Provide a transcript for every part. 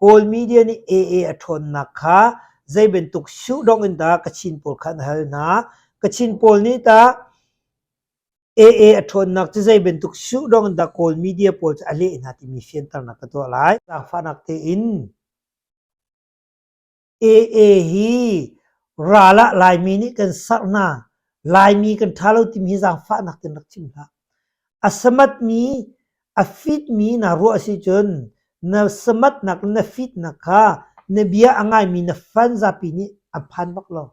Kawl media nih AA a ṭhawnnak kha zei bantuk sudong in dah Kachin pawl kha an hal hna. Kachin pawl nih tah AA a ṭhawnnak cu zei bantuk sudong in dah Kawl media pawl cu a leh hna timi fianternak ka tuah lai. Zaangfahnak tein AA hi ral ah Laimi nih kan serh hna. Laimi kan ṭha lo timi hi zaangfahnak tein rak chim hlah. A samatmi, a fitmi naa ruah a si cun na samatnak le na fitnak kha na bia a ngaimi na fan zapi nih an phan bak lo.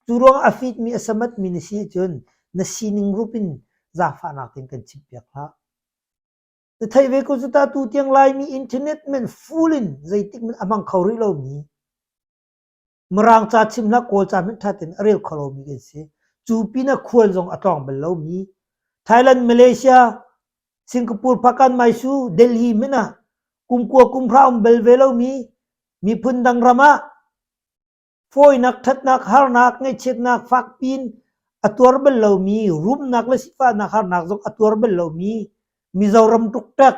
Cu ruangah a fitmi, a samatmi na si ahcun na sining rup in zaangfahnak tein kan chimpiak hlah. Na theih ve ko cu ta tutiang Laimi internet men full in zeitik hmanh a hmang kho rih lomi Mirang ca chim hlah Kawl ca hmanh ṭha tein a rel kho lomi kan si. Cu pinah khual zong a tlawng bal lomi Thailand, Malaysia, Singapore, Phakan, Maisu, Delhi hmanh ah kum kua kum hra um bal ve lomi miphun dang ram ah Fawinak, ṭhatnak, harnak, ngaihchiatnak fakpi in a tuar bal lomi, rumnak le sifahnak harnak zong a tuar bal lomi Mizoram ṭukṭek,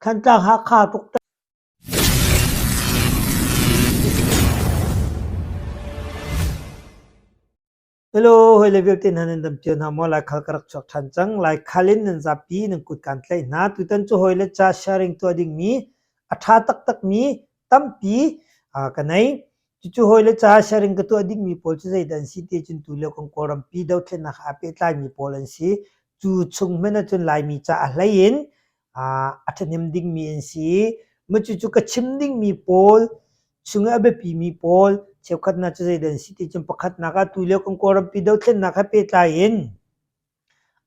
Thantlang Hakha ṭukṭek. Hello, hoi le vialte hna nan dam cio hna maw? Laikhal ka rak chuak ṭhan cang. Laikhal in nan zapi nan kut kaan tlaih hna. Tutan cu hawi le ca sharing tuah dingmi a ṭha taktakmi tampi ka nei. Cucu hawi le ca sharing ka tuah dingmi pawl cu zeidah an si ti cun tulio kan Kawlrampi dothlennak aa pehtlaimi pawl an si. Cu chung hmanh ahcun Laimi ca a hlei in a ṭhahnem dingmi an si. Mah cucu ka chim dingmi pawl chung i a biapimi pawl cheukhatnak cu zeidah an si ti cun pakhatnak ah tulio kan Kawlrampi dothlennak he pehtlai in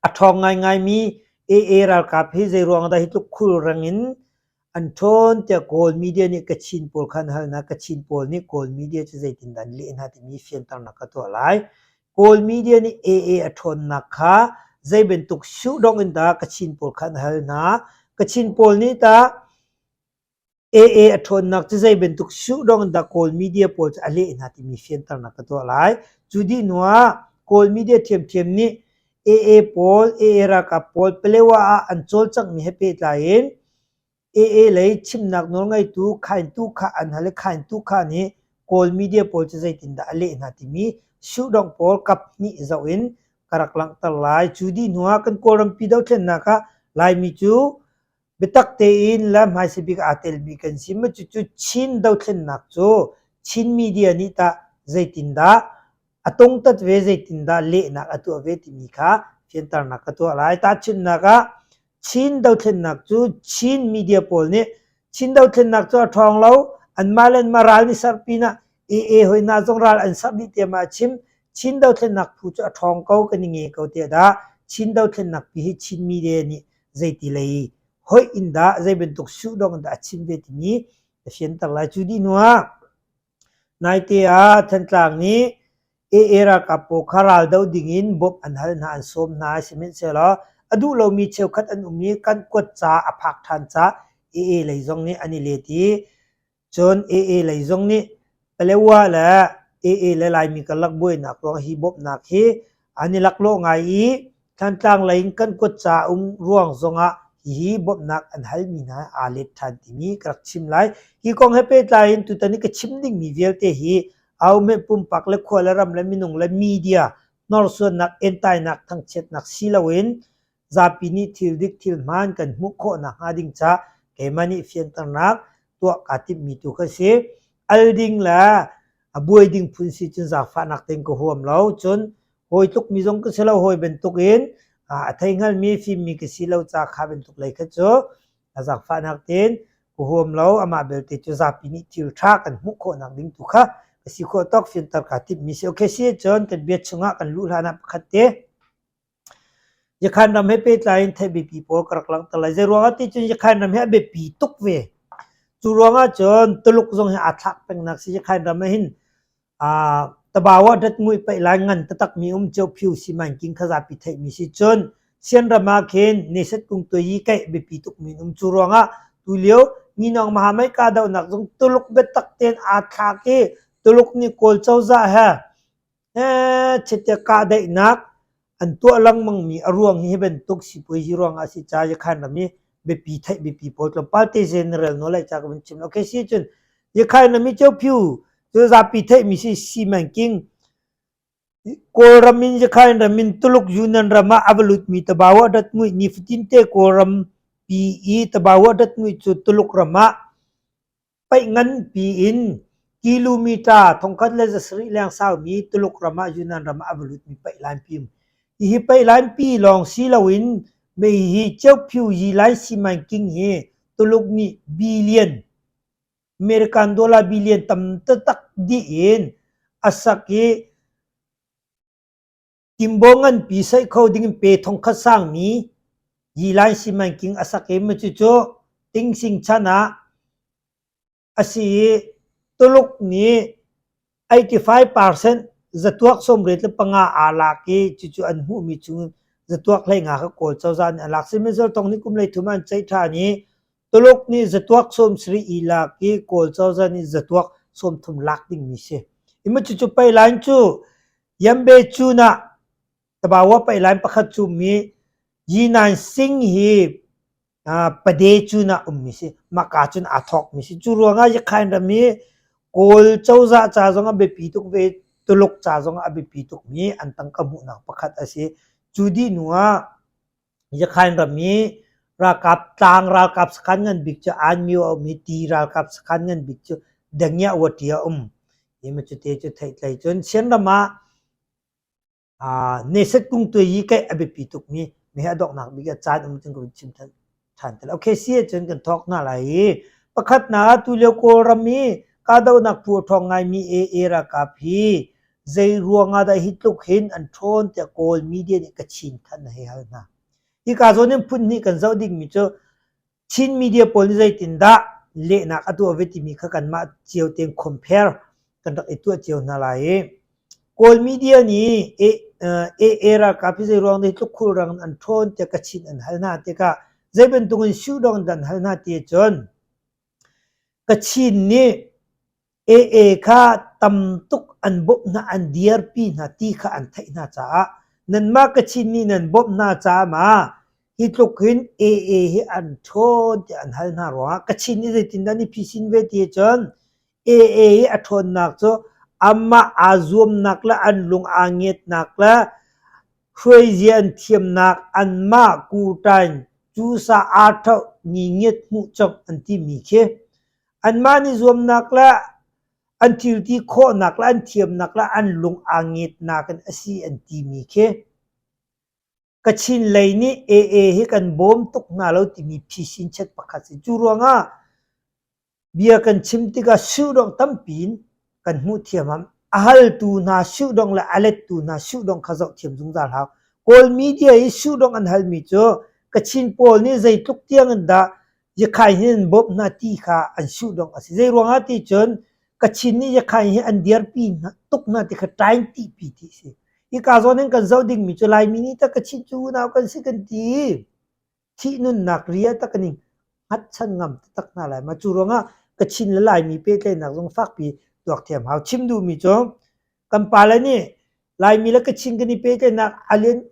A ṭhawng ngaingaimi AA ralkap hi zeiruang dah hi tluk khulrang in an ṭhawn tiah Kawl media nih Kachin pawl kha an hal hna. Kachin pawl nih Kawl media cu zeitindah an leh hna timi fianternak ka tuah lai. Kawl media nih AA a ṭhawnnak kha zei bantuk sudong in dah Kachin pawl kha an hal hna. Kachin pawl nih tah AA a ṭhawnnak cu zei bantuk sudong in dah Kawl media pawl cu a leh hna timi fianternak ka tuah lai. Cu dih hnu ah Kawl media ṭhiamṭhiam nih AA pawl, AA ralkap pawl Palewa ah an cawlcanghmi he pehtlai in AA lei chimnak nawlngeitu Khain Tu Kha an hal i Khain Tu Kha nih Kawl media pawl cu zeitindah a leh hna timi sudong pawl kap hnih zoh in ka rak langhter lai. Cu dih hnu ah kan Kawlrampi dothlennak ah Laimi cu Biatak tein le hmaisa bik aa telmi kan si. Maw cucu Chin dothlennak cu Chin media nih tah zeitindah a tungtat ve, zeitindah lehnak a tuah ve timi kha fianternak ka tuah lai. Tahchunhnak ah Chin dothlennak cu Chin media pawl nih Chin dothlennak cu a ṭhawng lo, anmah le anmah ral nih serh pinah AA hoi hna zong ral an serh dih tiah ma a chim. Chin dothlennak phu cu a ṭhawng ko, kan i nge ko tiah dah Chin dothlennak pi hi Chin media nih zeiti lei hoih in dah zei bantuk suhdong in dah a chim ve timi ka fianter lai. Cu dih hnu ah naite ah Thantlang nih AA ralkap pawl kha ral do ding in bawmh an hal hna an sawm hna sihmanhsehlaw a duh lomi cheukhat an um i kan kuat ca a phak ṭhan caah AA lei zong nih an i let i Cun AA lei zong nih Palewa le AA le Laimi karlak buainak ruang hi bawmhnak hi an i laklawh ngai i Thantlang lei in kan kuat ca um ruang zongah hihi bawmhnak an halmi hna aa let ṭhan timi ka rak chim lai. Hi kong he pehtlai in tutan i ka chim dingmi vialte hi ahohmanh pumpak le khua le ram le minung le media hnorsuannak, entainak, thangchiatnak si loin Zapi nih thil dik thil hmaan kan hmuh khawh nakhnga ding ca keimah nih fianternak tuah kaa timhmi tu kha si. Al ding le a buai ding phun si cun zaangfahnak tein ka huam lo. Cun hawi tlukmi zong ka si lo, hawi bantukin a thei hngalmi fimmi ka si lo ca kha bantuk lei kha cu a zaangfahnak tein ka huam lo. Amah belte cu zapi nih thil ṭha kan hmuh khawhnak ding tu kha ka si khawh tawk fianter kaa timhmi si. Okay, si cun kan bia chungah kan luh hlan ah pakhat te Yakhan ram he pehtlai in theih biapi pawl ka rak langhter lai. Zeiruang ah ti cun Yakhan ram hi a biapi tuk ve. Cu ruang ah cun Tuluk zong hi aa thlak pengnak si. Yakhan ram ah hin aa Tabawa dat-nguih paih lai ngan taktakmi um cio phiu simanking kha zapi theihmi si. Cun Sian ram ah khin Neset kung tuai kaih biapi tukmi an um. Cu ruang ah tulio Minong Mahamai kahdohnak zong Tuluk biatak tein aa thlak i Tuluk nih Kawl cozah he Chite kahdaihnak an tuah lengmangmi a ruang hi hi bantuk sipuazi ruangah a si caah Yakhan ram i biapi theih biapi pawl tlawmpal te general nawlei ca ka vun chim. Okay, si cun. Yakhai ram i Ceuphiu cu zapi theihmi si Simanking Kawlram in Yakhine ram in Tuluk Yunnan ram ah a va lutmi Tabawa datnguih nifatinte Kawlram pi i Tabawa datnguih cu Tuluk ram ah paih nganpi in kilometer 1700 leng saumi Tuluk ram ah Yunnan ram ah a va lutmi paih lainpi um. Hihi paih lainpi lawng si loin mei hi Ceuphiu Yilai Simanking hi Tuluk nih billion American dollar billion tam taktak dih in a sak i timbo nganpi saih kho ding in pe thongkhat sangmi Yilai Simanking a sak i cucu Tingsing chan ah a si i Tuluk nih 85% zatuak 85 aa lak i cucu an hmuhmi chung zatuak 15 kha Kawl cozah nih a lak. Sihmanhsehlaw tong nih kum 33 an ceih ṭhan i Tuluk nih zatuak 70 i lak i Kawl cozah nih zatuak 30 lak dingmi si. Ima cucu pailain cu Yambe cun ah Tabawa pailain pakhat cu mi Yinan Sing hi pade cun ah ummi si. Maka cun aa thawkmi si. Cu ruangah Yakhain ram hi Kawl cozah ca zong a biapi tuk ve, Tuluk ca zong a biapi tukmi an tangka hmuhnak pakhat a si. Cu dih hnu ah Yakhain ram i ralkap tlang ralkap sakhan ngan bik cu Anmyo a um i ti ralkap sakhan ngan bik cu Dangyawati a um. Hi ma cute cu theihtlei cun Chinram ah Neset kung tuai i kaih a biapi tukmi mi he a donghnak bik ah caan um cun ka vun chim ṭhan te lai. Okay, si ahcun kan thawk hna lai i pakhatnak ah tulio Kawlram i kahdohnak phu a ṭhawng ngaimi AA ralkap hi zei ruangah dah hi tluk hin an ṭhawn tiah Kawl media nih Kachin khan a hei hal hna. Hika zawn in phun hnih kan zoh dingmi cu Chin media pawl nih zeitindah lehnak a tuah ve timi kha kanmah cio tein compare kan rak i tuah cio hna lai i Kawl media nih AA ralkap hi zei ruang dah hi tluk khulrang in an ṭhawn tiah Kachin an hal hna tikah zei bantuk in suhdong in an hal hna ti ahcun Kachin nih AA kha tam tuk an bawmh hna, an dirpi hna ti kha an theih hna caah nanmah Kachin nih nan bawmh hna caah ma hi tluk hin AA hi an ṭhawn tiah an hal hna ruangah Kachin nih zeitindah an i phisin ve ti ahcun AA i a ṭhawnnak cu amah aa zuamnak le an lung aa ngiatnak le hruaizia an thiamnak anmah kuṭain cusa aa ṭhoh ni ngiat hmuh cawk an timi khi anmah nih zuamnak le an thilti khawhnak le an thiamnak le an lung aa ngiatnak in a si an timi khi Kachin lei nih AA hi kan bawm tuk hna lo timi phisin chet pakhat si. Cu ruangah Bia kan chim tikah suhdongh tampi in kan hmuh thiam. A haltu hna suhdongh le a lettu hna suhdongh kha zoh thiam zungzal hau. Kawl media i suhdongh an halmi cu Kachin pawl nih zeitluk tiang in dah Yakhai hi an bawmh hna ti kha an suhdongh a si. Zei ruangah ti cun Kachin nih Yakhai hi an dirpi hna, tuk hna ti kha ṭain tihpi ti a si. Hika zawn in kan zoh dingmi cu Laimi nih tah Kachin cu unau kan si kan ti. Thih nunnak ri ah tak kan i hngatchan ngam taktak hna lai. Mah cu ruangah Kachin le Laimi pehtlaihnak zong fakpi tuak thiam hau. Chim duhmi cu kan pale nih Laimi le Kachin kan i pehtlaihnak a lian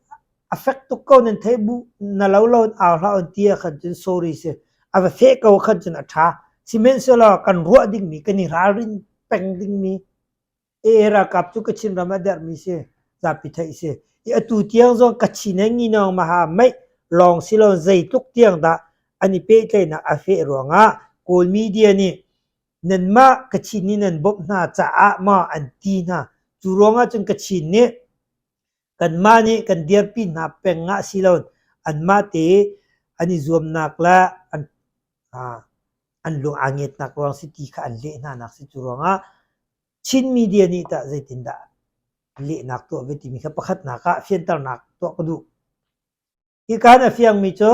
a fek tuk ko nan theih bu na lo lo in au hlah on ti ah khan cun sorry si. A va feh ko khan cun a ṭha. Sihmanhsehlaw kan ruah dingmi kan i ralrin peng dingmi AA ralkap cu Kachin ram ah derhmi si, zapi theih si. I atu tiang zong Kachin he Nginawng Maha meih lawng si lo zeitluk tiang dah an i pehtlaihnak a feh ruangah Kawl media nih nanmah Kachin nih nan bawmh hna caah maw an ti hna. Cu ruangah cun Kachin nih kanmah nih kan dirpi hna peng ah si lo anmah te an i zuamnak le an an lung aa ngiatnak ruang si ti kha an leh hna nak si. Cu ruangah Chin media nih tah zeitindah lehnak tuah ve timi kha pakhatnak ah fianternak tuah ka duh. Hika in a fiangmi cu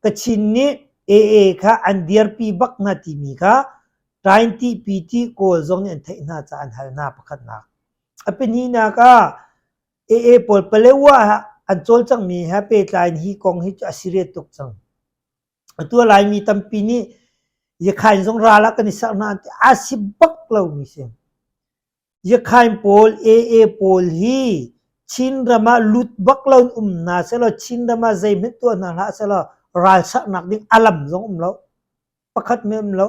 Kachin nih AA kha an dirpi bak hna timi kha Ṭainti-piti Kawl zong nih an theih hna caah an hal hna pakhatnak. A pahnihnak ah AA pawl Palewa ah an cawlcanghmi he pehtlai in hi kong hi cu a serious tuk cang. Atu ah Laimi tampi nih Yakhain zong ral ah kan i serh hna an ti. A si bak lomi si. Yakhain pawl, AA pawl hi Chinram ah lut bak lo in um hna sehlaw Chinram ah zeihmanh tuah hna hlah sehlaw ral serhnak ding a lam zong um lo. Pakhat hmanh um lo.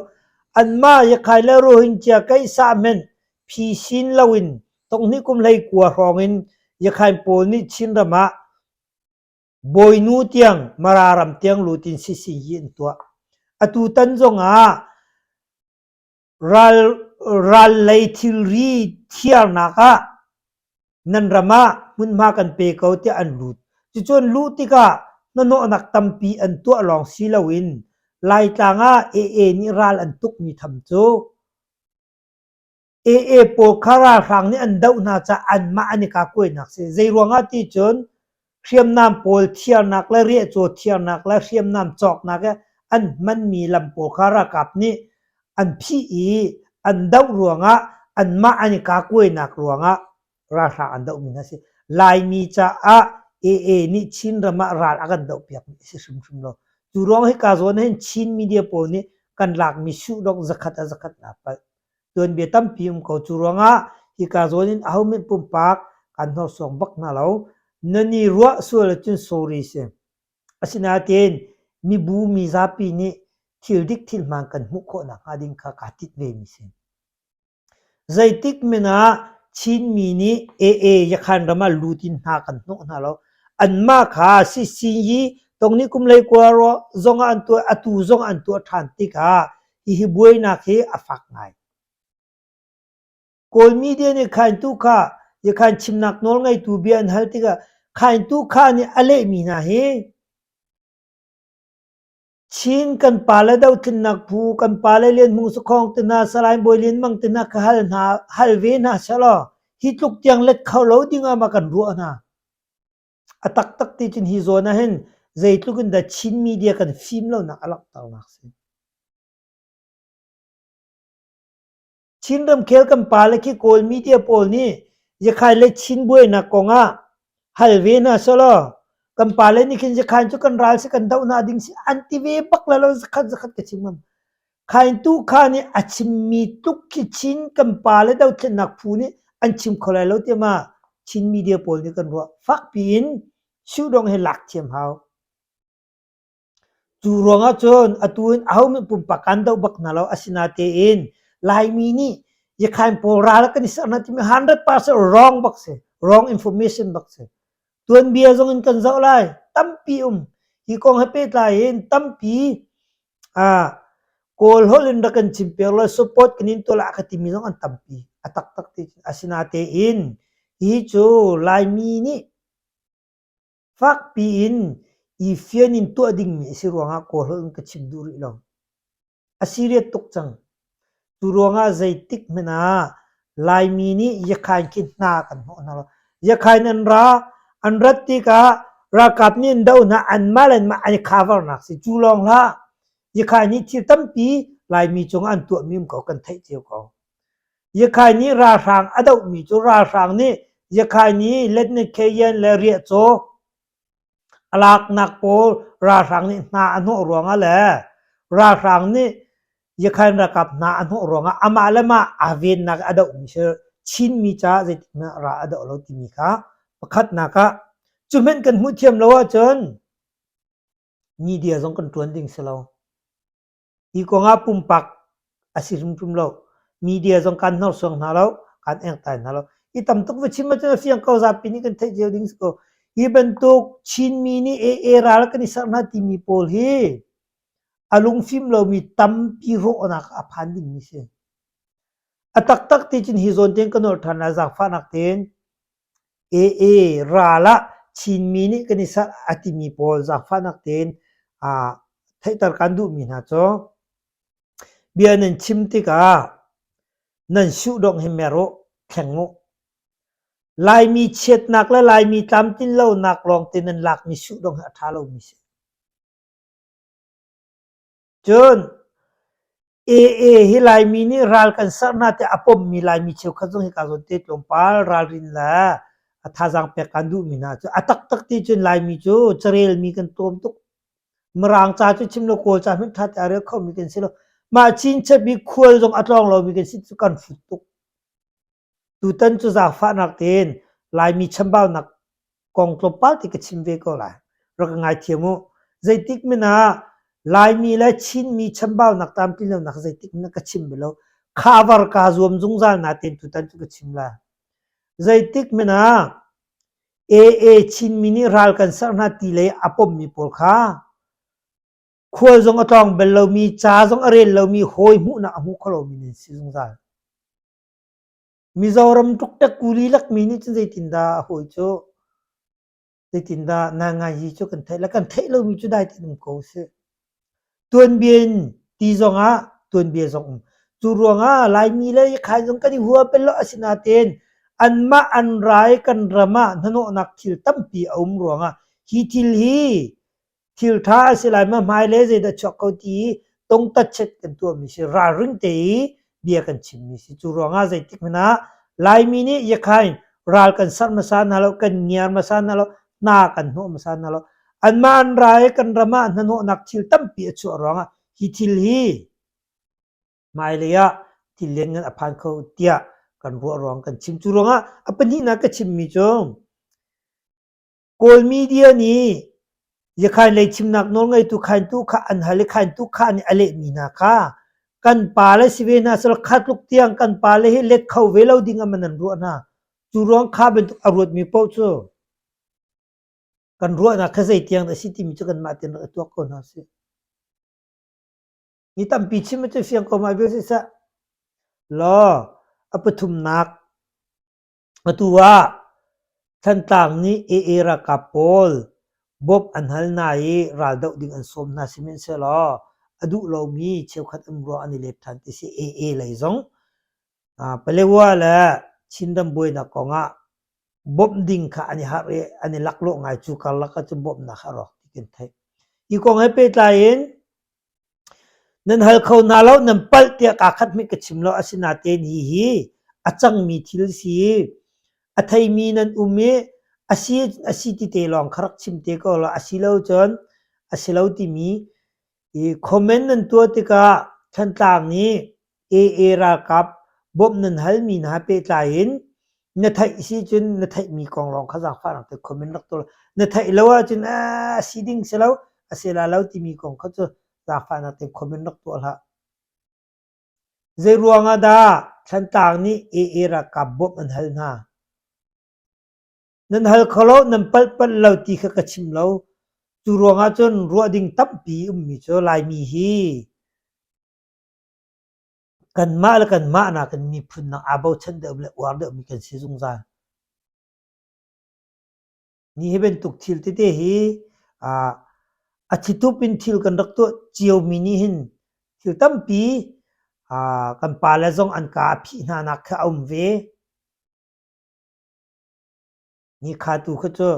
Anmah Yakhai le Rohingya kaihsah hmenh phisin loin tonghnih kum 19 hrawng in Yakhain pawl nih Chinram ah Bawinu tiang Mara ram tiang lut in sisi an tuah. Atutan zong ah Ral, ral lei thilri thiarnak ah nan ram ah hmunhma kan pe ko tiah an lut. Cucun luh tikah hnahnawhnak tampi an tuah lawng si loin Laitlang ah AA nih ral an tukmi tham cu AA pawl kha ralhrang nih an doh hna caah anmah an i kakuainak si. Zeiruangah ti cun hriamnam pawl thiarnak le riahcaw thiarnak le hriamnam cawknak i an hmanmi lam pawl kha ralkap nih an phih i an doh ruangah anmah an i kakuainak ruangah ralhrang an dohmi hna si. Laimi caah AA nih Chinram ah ral a kan dohpiakmi a si hrimhrim lo. Cu ruang hika zawn ah hin Chin media pawl nih kan lakmi suhdok zakhat ah zakhat naa palh. Tuanbia tampi um ko. Cu ruangah hika zawn in ahohmanh pumpak kan hnorsuang bak hna lo. Nan i ruah sual ahcun sorry si. Asinain mibu mizapi nih thil dik thil hmaan kan hmuh khawh nakhnga ding kha kaa tit vemi si. Zeitik men ah Chinmi nih AA Yakhan ram ah lut in hna kan hnawh hna lo. Anmah kha sisi tongni kum lei kua zong ah an tuah, atu zong an tuah ṭhan tikah hihi buainak hi a fak ngai. Kawl media nih khaintu kha Yakhan chimnak nawl ngeitu bia an hal tikah khaintu kha nih a lehmi hna hi Chin kan pale dothlennak phu kan pale Lian Hmung Sakhong te hna Salai Bawi Lian Mang te hna kha hal hna hal ve hna sehlaw hi tluk tiang let kho lo ding ah ma kan ruah hna. A taktak ti cun hi zawn ah hin zeitluk in dah Chin media kan fim lonak a langhternak si. Chin ramkhel kan pale khi Kawl media pawl nih Yakhai le Chin buainak kong ah hal ve hna selaw kan pale nih khin Yakhain cu kan ral si kan doh hna ding si an ti ve bak la lo zakhat zakhat ka chim ngam. Khain tu kha nih a chimmi tluk khi Chin kan pale dothlennak phu nih an chim kho lai lo tiah ma Chin media pawl nih kan ruah fakpi in Sudong he lak thiam hau. Cu ruangah cun atu in ahohmanh pumpak kan doh bak hna lo. Asinatein Laimi nih Yakhain pawl ral kan i ser hna timi 100% wrong bak si. Wrong information bak si. Tuanbia zong in kan zoh lai. Tampi um. Hi kong he pehtlai in tampi ah Kawl holh in rak kan chim piak law support kan in tuah ka timi zong an tampi. A taktak ti. Asinatein hi cu Laimi nih Fakpi in i fian in tuah dingmi a si ruangah Kawlholh in ka chim duh rih lo. A serious tuk cang. Cu ruangah zeitik hmanh ah Laimi nih Yakhain khi hna kan hnawh hna lo. Yakhain an ra, an rat tikah ralkap nih an doh hna, anmah le anmah an i cover nak si. Cu lawng hlah, Yakhain nih thil tampi Laimi cungah an tuahmi um ko kan theih cio ko. Yakhai nih ralhrang a dohmi cu ralhrang nih Yakhai nih Letnekheyan le Riahcaw a laknak pawl ralhrang nih hna a hnawh ruangah le ralhrang nih Yakhain ralkap hna a hnawh ruangah amah le mah aa vennak a dohmi si Chinmi caah zeitik hmanh ah ral a doh lo timi kha pakhatnak ah cu hmanh kan hmuh thiam lo ahcun media zong kan ṭuan ding si lo. Hi kongah pumpak a si hrimhrim lo. Media zong kan hnorsuang hna lo, kan engtai hna lo. Hi tam tuk va chim ahcun a fiang ko zapi nih kan theih cio ding si ko. Hi bantuk Chinmi nih AA ral kan i serh hna timi pawl hi a lungfim lomi tampi rawhnak a phan dingmi si. A taktak ti cun hi zawn tein ka nolh ṭhan lai zaangfahnak tein AA ral ah Chinmi nih kan i serh a timi pawl zaangfahnak tein theihter kan duhmi hna cu bia nan chim tikah nan suhdongh hi mer uh, thleng uh. Laimi chiatnak le Laimi tlamtlin lonak lawngte nan lakmi suhdongh hi a ṭha lomi si. Cun AA hi Laimi nih ral kan ser hna tiah a pommi Laimi cheukhat zong hika zawn te tlawmpal ralrin le a thazaang pek kan duhmi hna cu a taktak ti cun Laimi cu carelmi kan tlawm tuk. Mirang ca cu chim lo Kawl ca hmanh ṭha te a rel khomi kan si lo. Mah chinchiap i khual zong a tlawng lomi kan si cu kan hrut tuk. Tutan cu zaangfahnak tein Laimi chambaunak kong tlawmpal te ka chim ve ko lai. Rak ka ngaithiam u. Zeitik men ah. Laimi le Chinmi chambaunak tlamtlin lonak zeitik na ka chim bal lo. Khavar kaa zuam zungzal natein tutan cu ka chim lai. Zeitik hmanh ah AA Chinmi nih ral kan serh hna ti lei a pommi pawl kha khual zong a tlawng bal lomi, ca zong a rel lomi, hawi hmuhnak a hmu kho lomi nan si zungzal. Mizoram ṭukṭek kuli lakmi nih cun zeitindah a hawi cu Zeitindah nainganzi cu kan theih le kan theih lomi cu dai tein um ko usih. Tuanbia in ti zongah tuanbia zong um. Cu ruangah Laimi le Yakhain zong kan i hua bel lo asinain anmah an ra i kan ram ah hnahnawhnak thil tampi a um ruangah hi thil hi Thil ṭha a si lai ma hmailei zeidah chuak ko ti i tongtatchet kan tuahmi si ralring te i bia kan chimmi si. Cu ruangah zeitik hmanh ah Laimi nih Yakhain ral kan serh hmasa hna lo, kan ngiar hmasa hna lo, hna kan hnawh hmasa hna lo. Anmah an ra i kan ram ah hnahnawhnak thil tampi a chuah ruangah hi thil hi hmailei ah thil lianngan a phan kho tiah kan ruah ruang kan chim. Cu ruangah a pahnihnak ka chimmi cu Kawl media nih Yakhain lei chimnak nawlngeitu Khaintu kha an hal i Khaintu kha nih a lehmi hna kha kan pale si ve hna selaw kha tluk tiang kan pale hi let kho ve lo ding ah man an ruah hna. Cu ruang kha bantuk a ruatmi paoh cu kan ruahnak kha zei tiang dah a si timi cu kanmah tein rak i tuak ko hna usih. Mi tampi chim cu fiang ko ma vial siseh law a pathumnak Atu ah Thantlang nih AA ralkap pawl bawmh an hal hna i raldoh ding an sawm hna sihmanhsehlaw a duh lomi cheukhat um ruang an i let ṭhan ti si. AA lei zong Palewa le Chinram buainak kongah bawmh ding kha an i harh i an i laklawh ngai cu karlak ah cun bawmhnak kha a rawk ti kan theih. Hi kong he pehtlai in Nan hal kho hna lo, nan palh tiah kaa khat hmanh ka chim lo. Asinain hihi a cangmi thil si. A theimi nan um i a si a si ti te lawng kha rak chim te ko law a si lo cun a si lo timi i comment nan tuah tikah Thantlang nih AA ralkap bawmh nan halmi hna pehtlai in na theih si cun na theihmi kong lawng kha zaangfahnak te comment rak tuah. Na theih lo ahcun a si ding si lo, a si la lo timi kong kha cu zaangfahnak te comment rak tuah hlah. Zei ruang ah dah Thantlang nih AA ralkap bawmh an hal hna? Nan hal kho lo, nan palh palh lo ti kha ka chim lo. Cu ruang ah cun ruah ding tampi ummi cu Laimi hi Kanmah le kanmah nakin miphun dang aa bochan deuh le uar deuhmi kan si zungzal. Ni hi bantuk thil tete hi a thitup in thil kan rak tuah ciomi nih hin thil tampi kan pale zong an ka a phih hna nak kha a um ve. Nikha tu kha cu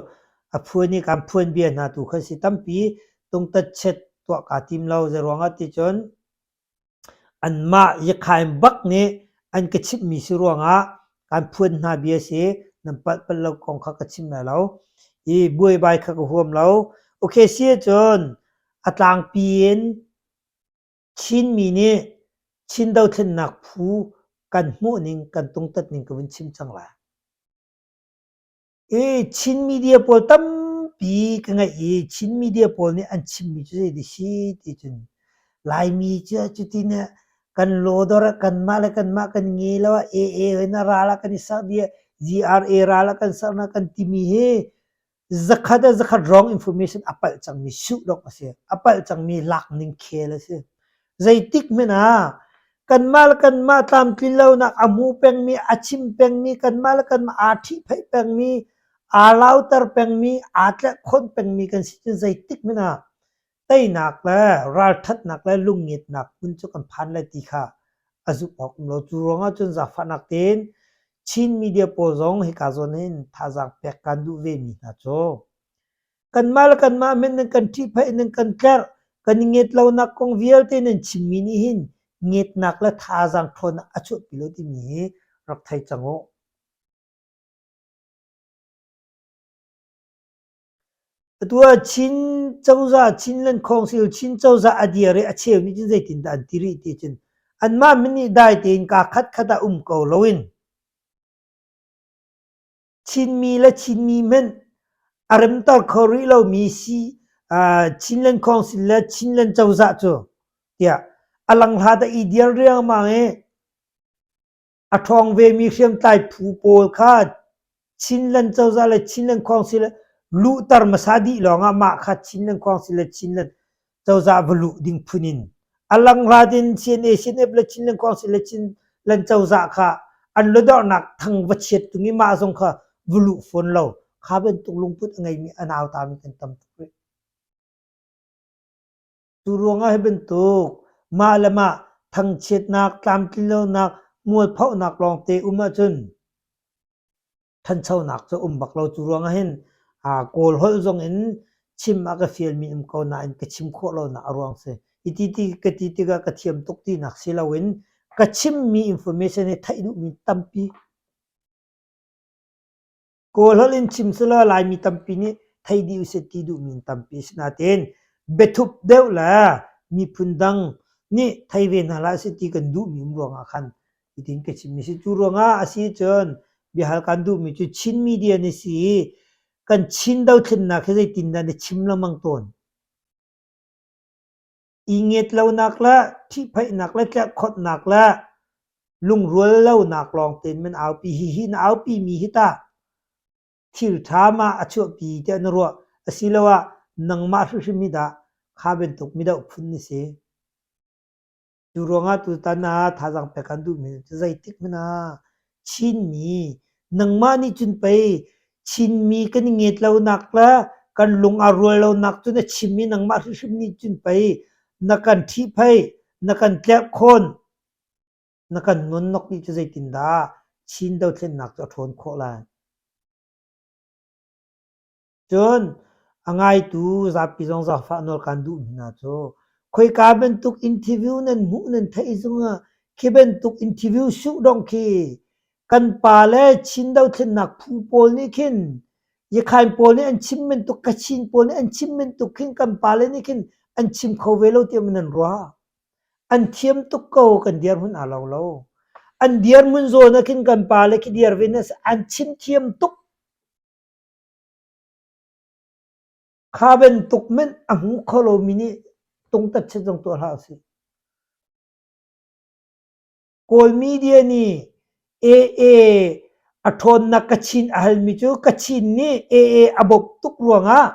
a phuan i kan phuan bia hna tu kha si tampi tungtatchet tuah kaa tim lo. Zeiruangah ti cun anmah Yakhain bak nih an ka chimhmi si ruangah kan phuan hna bia si nan palh palh lo kong kha ka chim lai lo. I buaibai kha ka huam lo. Okay si ahcun a tlangpi in Chinmi nih Chin dothlennak phu kan hmuhning kan tungtat ning ka vun chim cang lai. I Chin media pawl tampi ka ngaih i Chin media pawl nih an chimmi cu zei dah si ti cun Laimi cu cutin kan lawdor ah kanmah le kanmah kan nge lo ah AA in a ral ah kan i serh dih GRA ral ah kan serh na kan timi hi Zakhat ah zakhat wrong information a palh cangmi suh dawk a si. A palh cangmi lak ning khel a si. Zeitik hmanh ah kanmah le kanmah tlamtlin lonak a hmu pengmi, a chim pengmi, kanmah le kanmah aa ṭhihphaih pengmi, aa lauter pengmi, aa tlerhkhonh pengmi kan si cun zeitik hmanh ah teinak le ralṭhatnak le lungngetnak hmun cu kan phan lai ti kha a zumh awk um lo. Cu ruangah cun zaangfahnak tein Chin media pawl zong hika zawn hin thazaang pek kan duh ve mi hna cu kanmah le kanmah men nan kan ṭhihphaih nan kan tlerh kan i nget lonak kong vialte nan chimmi nih hin ngetnak le thazaang ṭhawnnak a chuahpi lo timi hi rak thei cang u. Atu ah Chin cozah, Chinland Council, Chin cozah a dir i a cheu nih cun zeitindah an ti rih ti cun anmah min nih dai tein kaa khatkhat ah um ko loin Chinmi le Chinmi hmanh a remter kho rih lomi si. Chinland Council le Chinland cozah cu tiah a langhlat a i dial riangmang i A ṭhawng vemi hriamtlai phu pawl kha Chinland cozah le Chinland Council luhter hmasa dih lawngah mah kha Chinland Council le Chinland cozah va luh ding phun in a langhlat in CNA, CNF le Chinland Council le Chinland cozah kha an ludornak thang va chiat tung i mah zong kha va luh fawn lo. Kha bantuk lungput a ngeimi a nautami kan tam tuk rih. Cu ruangah hi bantuk mah le mah thangchiatnak, tlamtlinlonak, mualphohnak lawngte um ahcun ṭhanchonak cu um bak lo. Cu ruangah hin Kawl holh zong in chim a ka fialmi um ko nain ka chim khawh lonak a ruang si. Hiti ti ka ti tikah ka thiam tuk tinak si loin ka chimmi information hi theih duhmi tampi. Kawlholh in chim selaw Laimi tampi nih thei dih usih ti duhmi an tampi. Asinain biathup deuh le miphun dang nih thei ve hna hlah seh ti kan duhmi um ruangah khan hitin ka chimmi a si. Cu ruangah a si cun biahal kan duhmi cu Chin media na si i kan Chin dothlennak hi zeitindah na chim lengmang tawn? I nget lonak le ṭhihphaihnak le tlerhkhonhnak le lungrual lonak lawng tein man aupi. Hihi na aupimi hi tah thil ṭha ma a chuahpi tiah na ruah asiloah nangmah hrimhrim hi dah kha bantuk midoh phun na si? Cu ruangah tutan ah thazaang pek an duhmi cu zeitik hmanh ah Chinmi nangmah nih cun pei Chinmi kan i nget lonak le kan lung aa rual lonak cu na chim i nangmah hrimhrim nih cun pei na kan ṭhihphaih, na kan tlerhkhawn, na kan nonnok dih cu zeitindah Chin dothlennak cu a ṭhawn khawh lai? Cun a ngaitu zapi zong zaangfah nawl kaan duhmi hna cu khoika bantuk interview nan hmuh nan theih zongah khi bantuk interview suh dong khi kan pa le Chin dothlennak phu pawl nih khin Yakhain pawl nih an chim bantuk Kachin pawl nih an chim bantuk khin kan pale nih khin an chim kho ve lo tiah maw nan ruah? An thiam tuk ko kan dirhmun aa lo lo. An dirhmun zawn ah khin kan pale khi dir ve an chim thiam tuk. Kha bantuk manh a hmu kho lomi nih tungtat chiat zong tuah hlah usih. Kawl media nih AA a ṭhawnnak Kachin a halmi cu Kachin nih AA a bawmh tuk ruangah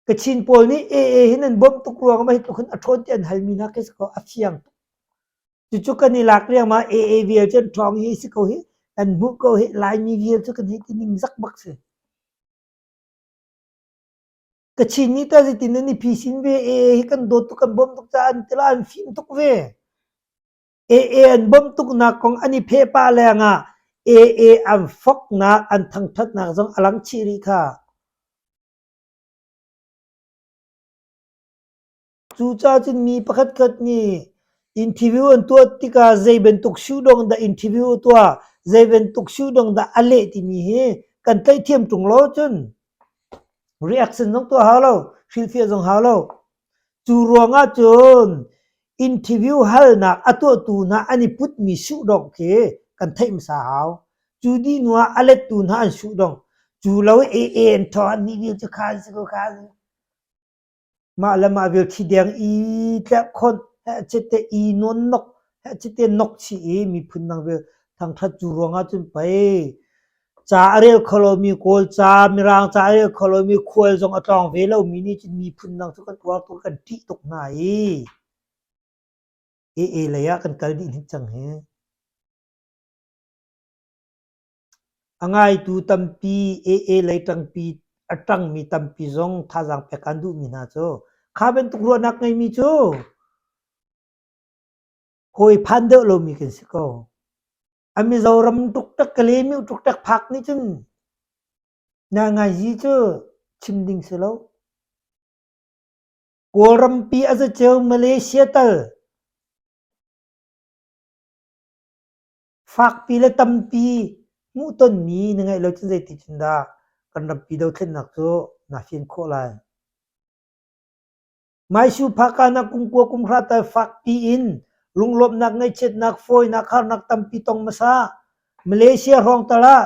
Kachin pawl nih AA hi nan bawmh tuk ruangah mah hi tluk hin a ṭhawn ti an halmi hna khi si kaw a fiang tuk. Cucu kan i lak riangmang AA vial cu an ṭhawng hi si ko hi kan hmuh ko hi Laimi vial cu kan hei ti ningzak bak si. Kachin nih tah zeitin nan i phisin ve AA hi kan dawt tuk kan bawmh tuk caah an ti lo an fim tuk ve. AA an bawmh tuknak kong an i pheh pah lengah AA an foknak an thangṭhatnak zong a lang chih rih kha. Cucaah cun mi pakhatkhat nih interview an tuah tikah zei bantuk suhdong dah interview a tuah, zei bantuk suhdong dah a leh timi hi kan tlaih ṭung lo cun reaction zong tuah hau lo, hrilhfiah zong hau lo. Cu ruangah cun interview halnak a tuahtu hna an i putmi suhdong khi kan theih hmasa hau. Cu dih hnu ah a lettu hna an suhdong. Cu lo i AA an ṭhaw an nih vial cu kha an si ko kha an si. Mah le mah vial thi deng i tlerhkhonh hehchet i nawnnok hehchet nok chih i miphun dang vial thangṭhat cu ruangah cun pei ca a rel kho lomi Kawl ca, Mirang ca a rel kho lomi khual zong a tlawng ve lomi nih cun miphun dang cu kan uar tuk kan ṭih tuk hna i AA lei ah kan kal dih hnik cang hi. A ngaitu tampi, AA lei ṭangpi a ṭangmi tampi zong thazaang pek an duhmi hna cu kha bantuk ruahnak ngeimi cu hawi phan deuh lomi kan si ko. A Mizoram ṭukṭak Kalemiu ṭukṭak phak nih cun ngaingai cu chim ding si lo. Kawlrampi a zaceu Malaysia tal Fakpi le tampi hmuhtonmi na ngeih lo cun zeitin dah kan rampi dothlennak cu naa fian khawh lai? Maisu phaka na kum kua kum hra tal fakpi in lunglawmhnak, ngaihchiatnak, fawinak, harnak tampi tong hmasa. Malaysia hrawng tal ah,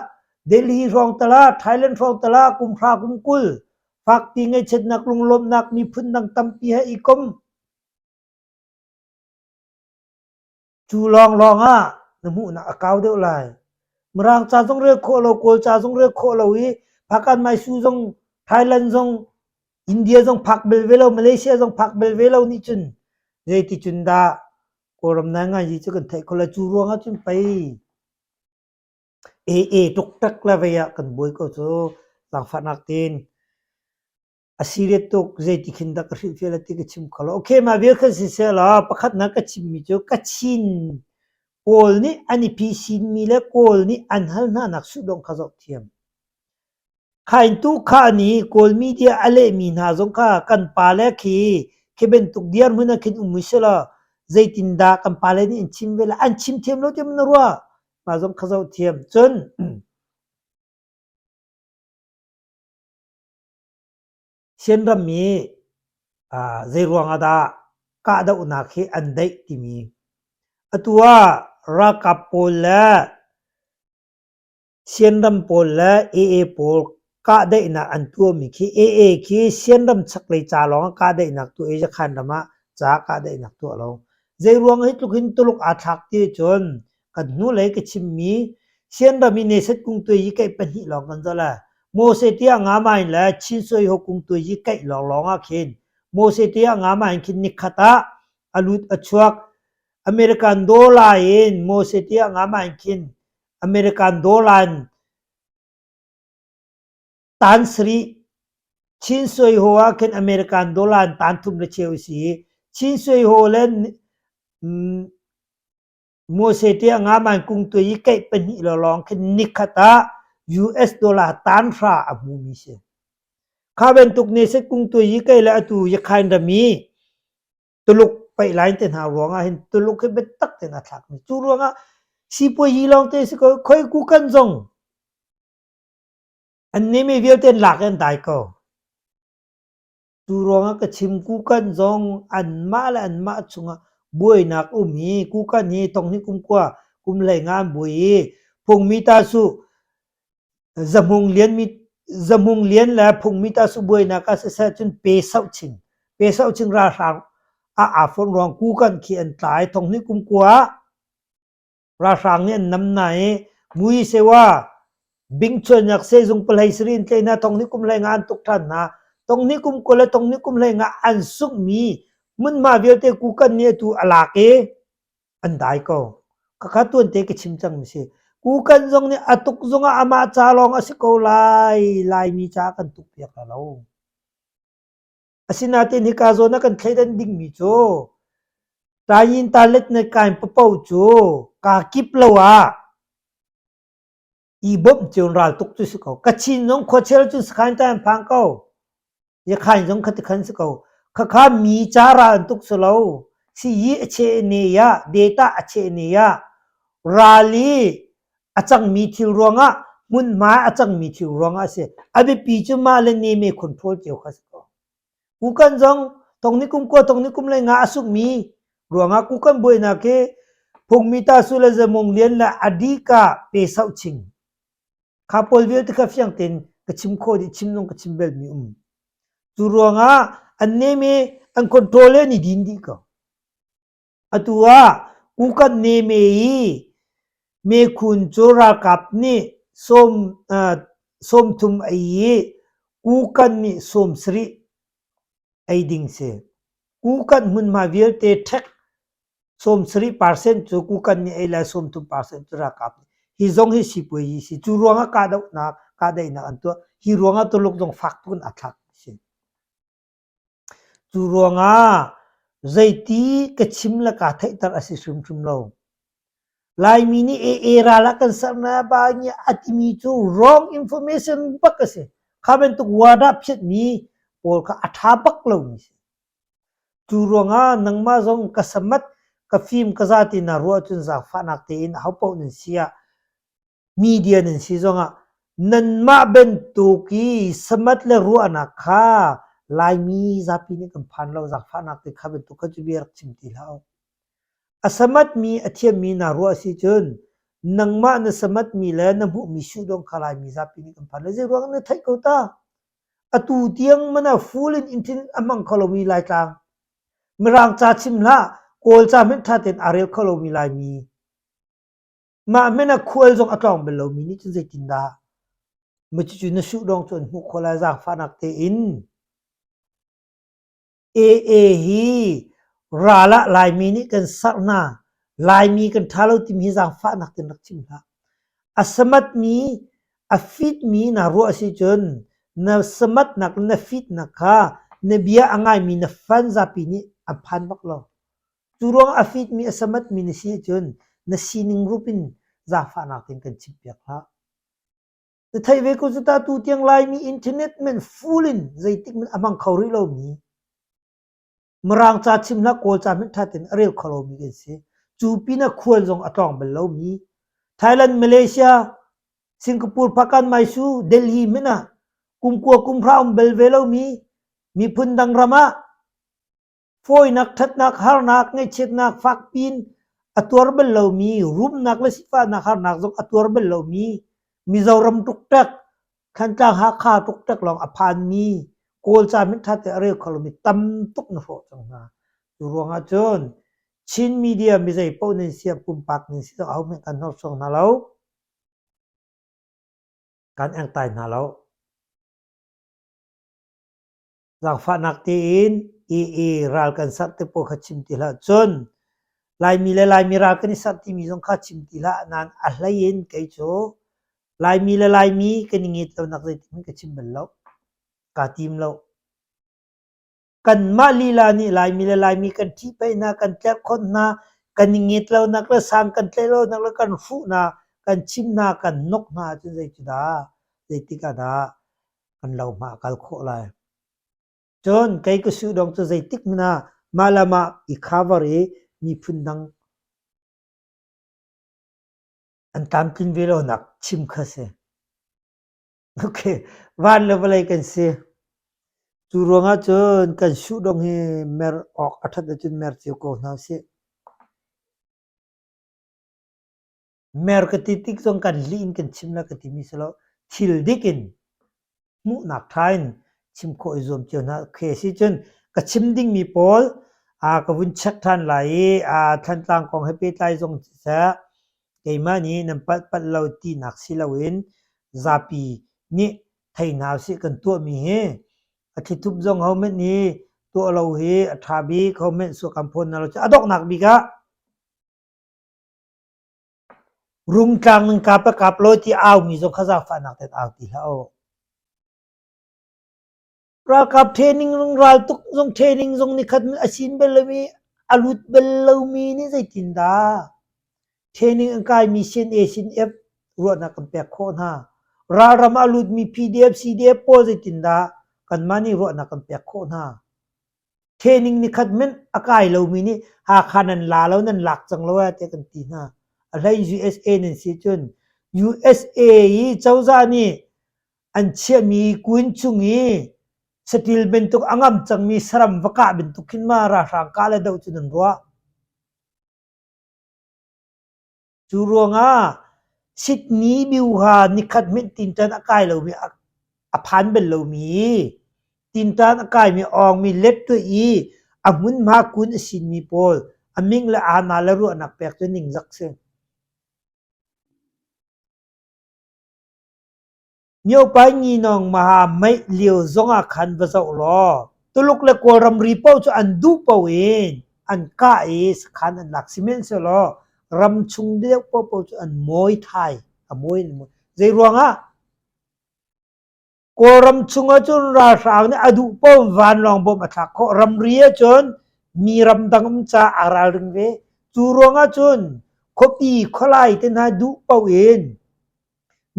Delhi hrawng tal ah, Thailand hrawng tal ah kum hra kum 20. Fakpi ngaihchiatnak lunglawmhnak miphun dang tampi he i kom. Cu lawnglawng ah na hmuhnak a kau deuh lai. Mirang ca zong rel khawh lo, Kawl ca zong rel khawh lo i Phakan Maisu zong, Thailand zong, India zong phak bel ve lo, Malaysia zong phak bel ve lo nih cun zeiti cun dah Kawlram nainganzi cu kan theih kho lai. Cu ruang ah cun pei AA tuktak le vei ah kan buai ko cu zaangfahnak tein a serious tuk zeiti khin dah ka hrilhfiah lai ti ka chim kho lo. Okay, mah vial khan siseh law pakhatnak ka chimmi cu Kachin Kawl nih an i phisinmi le Kawl nih an hal hnanak suhdawng kha zoh thiam. Khaintu kha nih Kawl media a lehmi hna zong kha kan pale khi khi bantuk dirhmun ah khin um u sih law zeitindah kan pale nih an chim ve lai? An chim thiam lo tiah maw na ruah? Mah zong kha zoh thiam. Cun Sianram i zeiruang ah dah kahdohnak hi an daih timi atu ah ralkap pawl le Sianram pawl le AA pawl kahdaihnak an tuahmi khi AA khi Sianram chaklei ca lawng ah kahdaihnak tuah i Yakhan ram ah ca kahdaihnak tuah lo. Zeiruang hi tluk hin Tuluk aa thlak ti ahcun kan hnulei ka chimmi Sianram i Neset kungtuai hi keih pahnih lawng kan zoh lai. Mose tiah Ngamain le Chin Sui Ho kungtuai hi keih lawnglawng ah khin Mose tiah Ngamain khin nikhat ah a lut a chuak American dollar in Mose tiah Ngamain khin American dollar in tan sarih Chin Sui Ho ah khin American dollar in tan thum le cheu a si i Chin Sui Ho le Mose tiah ngaman kungtuai i keih pahnih lawlawng khin nikhat ah US dollar tan hra a hmumi si. Kha bantuk ne set kungtuai i kei le atu Yakhain ram i Tuluk paih te hna ruangah hin Tuluk hi biatak tein a thlakmi. Cu ruangah sipuazi lawng te si ko khoi kukan zong an nemi vialte an lak i an dai ko. Cu ruangah ka chim kukan zong anmah le anmah chungah buainak um i kukan hi thonghnih kum kua kum hlei nga an buai i phungmi ta su Zahmung Lian mi Zahmung Lian le phungmi ta su buainak ah siseh cun pe sauh chin pe sauh chin ralhrang ah aa fonh ruang kukan khi an tlai thonghnih kum kua ah Ralhrang nih an nam hna i Mui Sewa Bingchuannak sehzung palei sarih in tlaih hna thonghnih kum 15 an tuk ṭhan hna. Thonghnih kum 20 le thonghnih kum 15 an sunghmi hmunhma vialte Kukan nih atu a lak i an dai ko. Khakha tuante ka chim cangmi si. Kukan zong nih a tuk zongah amah ca lawng a si ko lai. Laimi caah kan tuk piak la lo. Asinain hika zawn ah kan thleidan dingmi cu Tayin talet na kain papoh cu kaa kip lo ah i bawmh cio in ral tuk cu si ko. Kachin zong khuachel cun sakhain ta an phang ko. Yakhain zong khati khan si ko. Khakha mi ca ral an tuk si lo. Si yi a che ne ya, data a che ne ya, ral i a cangmi thil ruangah hmunhma a cangmi thil ruangah a si. A biapi cu mah le neme control cio kha si ko. Kukan zong thong ni kum kua thong ni kum le nga a sukmi ruangah kukan buainak hi phungmi ta su le zamung lian le adika pe sauh ching. Kha pawl vialte kha fiang tein ka chim khawh dih chim zong ka chim bel mi um. Cu ruangah an neme an control le an i din dih ko. Atu ah Kukan neme i mekhun cu ralkap nih 30 ei i Kukan nih 70 ei ding si. Kukan hmunhma vialte ṭhek 70% cu Kukan nih ei le 30% cu ralkap nih. Hi zong hi sipuazi si. Cu ruangah kahdohnak, kahdaihnak an tuah. Hi ruangah Tuluk zong fak tuk in aa thlak si. Cu ruangah zeiti ka chim le kaa theihter a si hrimhrim lo. Laimi nih AA ral ah kan ser na ba nih a timi cu wrong information bak a si. Kha bantuk wadah phiatmi pawl kha a ṭha bak lomi si. Cu ruangah nangmah zong ka samat, ka fim, ka za ti na ruah cun zaangfahnak tein ahopaoh nan si ah media nan si zongah nanmah bantuk i samat le ruahnak kha Laimi zapi nih kan phan lo zaangfahnak te kha bantuk kha cu bia rak chim ti hlah u. A samatmi a thiammi naa ruah si cun nangmah na samatmi le na hmuhmi suhdawng kha Laimi zapi nih kan phan lo. Zei ruang na theih ko ta? Atu tiang man ah full in internet a hmang kho lomi Laitlang, Mirang ca chim hlah, Kawl ca hmanh ṭha tein aa rel kho lomi Laimi, mah hmanh ah khual zong a tlawng bal lomi nih cun zeitindah ma cucu na suh dong cu an hmuh khawh lai zaangfahnak tein. AA hi ral ah Laimi nih kan serh hna. Laimi kan ṭha lo timi hi zaangfahnak tein rak chim hlah. A samatmi, a fitmi naa ruah a si cun na samatnak le na fitnak kha na bia a ngaimi na fan zapi nih an phan bak lo. Cu ruangah a fitmi, a samatmi na si ahcun na sining rup in zaangfahnak tein kan chimpiak hlah. Na theih ve ko cu ta tu tiang Laimi internet men full in zeitik hmanh a hmang kho rih lomi Mirang ca chim hlah Kawl ca hmanh ṭha tein a rel kho lomi kan si. Cu pinah khual zong a tlawng bal lomi Thailand, Malaysia, Singapore, Phakan, Maisu, Delhi hmanh ah kum kua kum hra um bal ve lomi miphun dang ram ah Fawinak, ṭhatnak, harnak, ngaihchiatnak fakpiin a tuar bal lomi, rumnak le sifahnak harnak zong a tuar bal lomi, Mizoram ṭukṭek, Thantlang Hakha ṭukṭek lawng a phanmi, Kawlca hmanh te a rel kho lomi tam tuk na hrawh cang hna. Cu ruangah cun Chin media mizei paoh nan si ah pumpak nan si zong ahohmanh kan hnorsuang hna lo. Kan engtai hna lo. Zaangfahnak tein AA ral kan serh te pawl kha chim ti hlah. Cun Laimi le Laimi ral kan i serh timi zong kha chim ti hlah. Nain a hlei in kei cu Laimi le Laimi kan i nget lonak zeitik hmanh ka chim bal lo. Kaa tim lo. Kanmah lila nih Laimi le Laimi kan ṭhihphaih hna, kan tlerhkhonh hna, kan i nget lonak le sang kan tlaih lonak le kan hruh hna, kan chim hna, kan nok hna ahcun zei cu dah, zeitik ah dah kan lohma a kal khawh lai. Cun kei ka suhdong cu zeitik hmanh ah mah le mah i cover i miphun dang an tlamtlin ve lonak chim kha si. Okay, van le vawlei kan si. Cu ruangah cun kan suhdong hi mer awk a ṭhat ahcun mer cio ko hna usih. Mer ka ti tik zong kan lih in kan chim la ka timi si lo. Thil dik in hmuhnak ṭha in chim khawh i zuam cio hna. Okay, si cun ka chim dingmi pawl aa ka vun check ṭhan lai i aa Thantlang kong he pehtlai zong siseh keimah nih nan palh palh lo tinak si loin zapi nih thei hna usih kan tuahmi hi a thlithup zong hohmanh nih tuah lo hi a ṭha bik hohmanh suak kan phawn hna lo. A donghnak bik ah Rungtlang nan kap a kap law ti aumi zong kha zaangfahnak tein au ti hlah u. Ralkap training zong raltuk zong training zong nikhat a sin bal lomi a lut bal lomi nih zeitindah training an kaimi CNA CNF ruahnak kan pek khawh hna. Ralram a lutmi PDF CDF pawl zeitindah kanmah nih ruahnak kan pek khawh hna. Training nikhat hmanh a kai lomi nih Hakha nan la lo nan lak cang lo ah tiah kan ti hna. A hlei USA nan si cun USA i cozah nih an chiahmi kuin chung i saṭil bantuk a ngam cangmi saram va kah bantuk khin ma ralhrang kah le doh cu nan ruah. Cu ruangah Sydney Biuha nikhat hmanh tinṭan a kai lomi a phan bal lomi tinṭan a kaimi awngmi lettuih i a hmunhma kun a sinmi pawl a ming le aana le ruahnak pek cu ningzak si. Myopai Nginawng Maha meih lio zongah khan va zoh law Tuluk le Kawl ramri paoh cu an duh paoh in an kah i sakhan an lak. Sihmanhsehlaw ram chung deuh paohpaoh cu an mawi thai. A mawi in an mawi. Zei ruangah? Kawlram chung ahcun ralhrang nih a duh paoh in vanlawng bom a thlak khawh. Ramri ahcun mi ramdang um caah aa ralring ve. Cu ruangah cun khuapi khualai te hna duh paoh in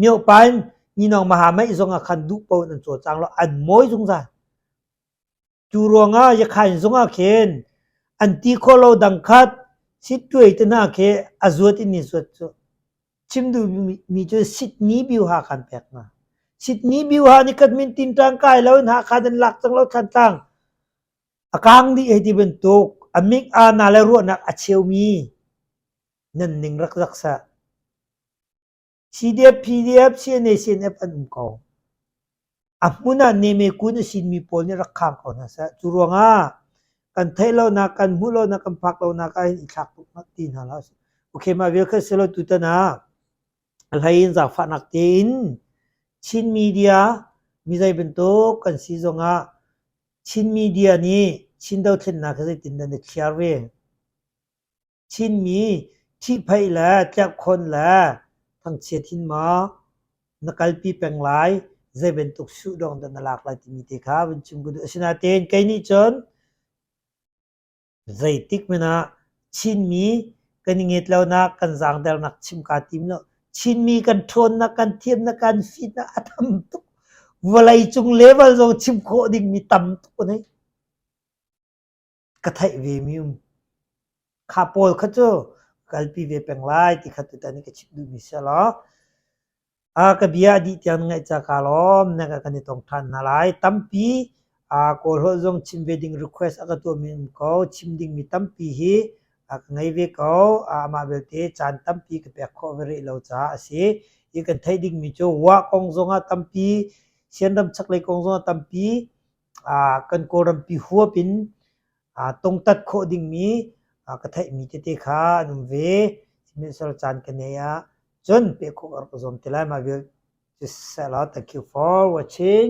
Myohpa in Ninawng Maha zong ah khan duh paoh in an cawlcang lo, an mawi zungzal. Cu ruangah Yakhain zong ah khin an ti khawh lo dang khat sittuai te hna khi a zuat in i zuat cu. Chim duhmi cu Sydney Biuha khan pek hna. Sydney Biuha nih kan min tinṭang kai lo in Hakha nan lak cang lo Thantlang. A kang dih hei ti bantuk a mik aa le ruahnak a cheumi nan ning rak zak seh. CDF, PDF, CNA, CNF an um ko. A hmun ah neme kun a sinmi pawl nih rak khang ko hna seh. Cu ruangah kan theih lonak, kan hmuh lonak, kan phak lonak ah hin i thlak tuk ti hna hlah usih. Okay, mah vial kha si lo tutan ah a hlei in zaangfahnak tein Chin media mi zei bantuk kan si zongah Chin media nih Chin dothlennak hi zeitindah na thliar ve? Chinmi ṭhihphaih le tlerhkhawn le thangchiat hin maw na kalpi peng lai, zei bantuk suhdawng dah na lak lai timi te kha vun chim ka duh. Asinain kei nih cun zeitik hmanh ah Chinmi kan i nget lonak, kan zaangdernak chim kaa tim lo. Chinmi kan ṭhawnnak, kan thiamnak, kan fitnak a tam tuk. Vawleicung level zong chim khawh dingmi tam tuk a nei. Ka theih vemi um. Kha pawl kha cu kalpi ve peng lai ti kha tutan i ka chimh duhmi si law ka bia a dih tiang na ngaih ca kaa lawm. Na kan i tong ṭhan hna lai. Tampi Kawl holh zong chim ve ding request a ka tuahmi um ko. Chim dingmi tampi hi ka ngei ve ko. Amah belte caan tampi ka pek khawh ve rih lo caah a si. Hi kan theih dingmi cu Wa kong zongah tampi, Sianram chaklei kong zongah tampi kan Kawlrampi huap in tongtat khawh dingmi ka theihmi tete kha an um ve. Sihmanhsehlaw caan ka neih ah cun peh khawh ka rak i zuam te lai. Mah vial cu seh law thank you for watching.